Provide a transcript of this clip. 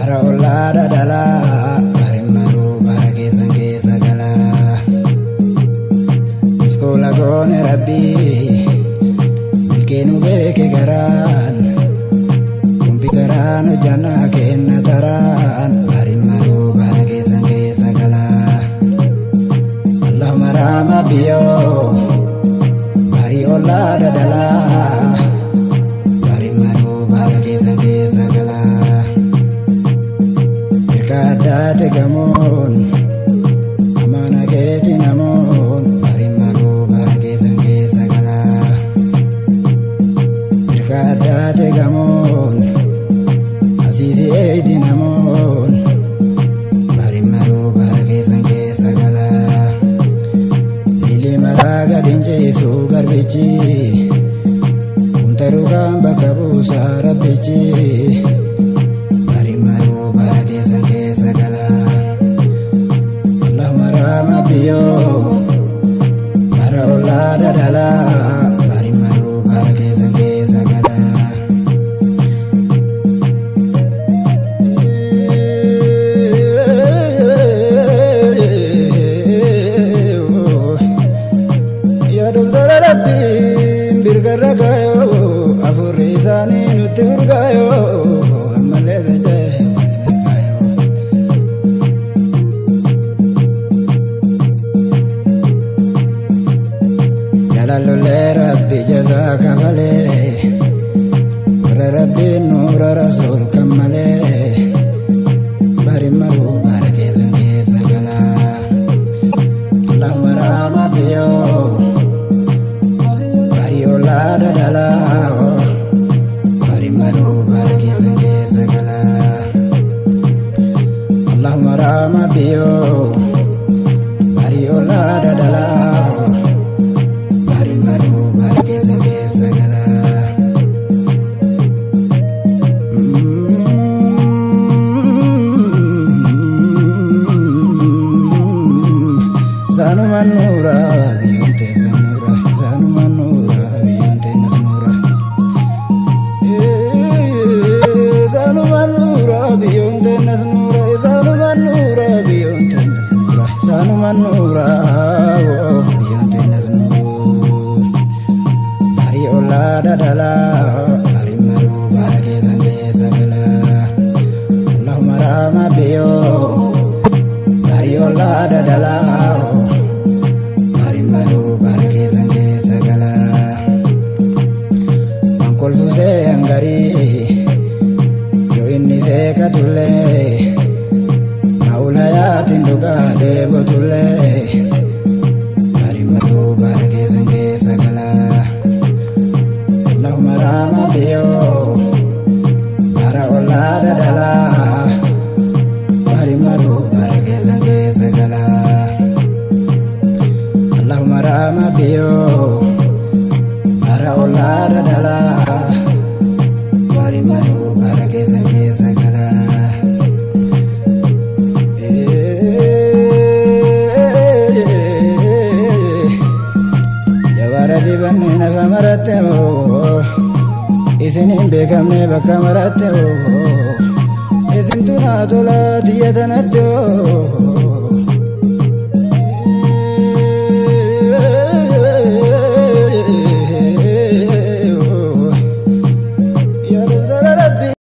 Bara ollaa dadalaa bariin maruu bara keessan keessa galaa. Iskoola goone rabbii milkeenu beeke garaan kompiitaraan hojjannaa kenna taraan bariin maruu bara keessan keessa galaa. Allahumma raama biyyoo barii ollaa dadalaa bariin maruu bara keessan keessa galaa. Mirga addaate gamoon amaana keeti namoon bariin maruu bara keessan keessa galaa. Mirga addaate gamoon asiisi eeydi namoon bariin maruu bara keessan keessa galaa. Lili maraa gad hin ciisu garbichi kuntaruu kan bakka buusaa rabbichi. Bariin maruu bara keessan keessa galaa. Allahumma raama biyyoo bara ollaa dadalaa bariin maruu bara keessan keessa galaa. Yaa doktara rabbiin birgarra kaayoo afurri isaanii nutti urgaayoo ammallee dachee kaayoo. Jaalallee rabbi jazaa kafalee warra rabbiin nuura rasuul kan malee bariin maruu bara keessan keessa galaa. Allahumma raama biyyoo barii ollaa dadalaa bariin maruu bara keessan keessa galaa. Allahumma raama biyyoo barii ollaa dadalaa bariin maruu bara keessan keessa galaa. Saanuma nuura biyyoon teessa nuura saanuma nuura biyyoon teenyas nuura. Saanuma nuura biyyoon teenyas nuura saanuma nuura biyyoon teenyas nuura saanuma nuura biyyoon teenyas nuura. Barii ollaa dadalaa bariin maruu bara keessan keessa galaa. Allahumma raama biyyoo barii ollaa dadalaa bariin maruu bara keessan keessa galaa. Waan kolfusee hangarii yoo inni seeqatullee maawulayaatiin dhugaa deebotullee bariin maruu bara keessan keessa galaa. Allahumma raama biyyoo bara ollaa dadalaa bariin maruu bara keessan keessa galaa. Allahumma raama biyyoo bara ollaa dadalaa bariin maruu bara keessan keessa galaa. Jabaara dibannee nafa maratte hoo isin hin beekamne bakka maratte hoo isin tunaa tola xiyya tanatti hoo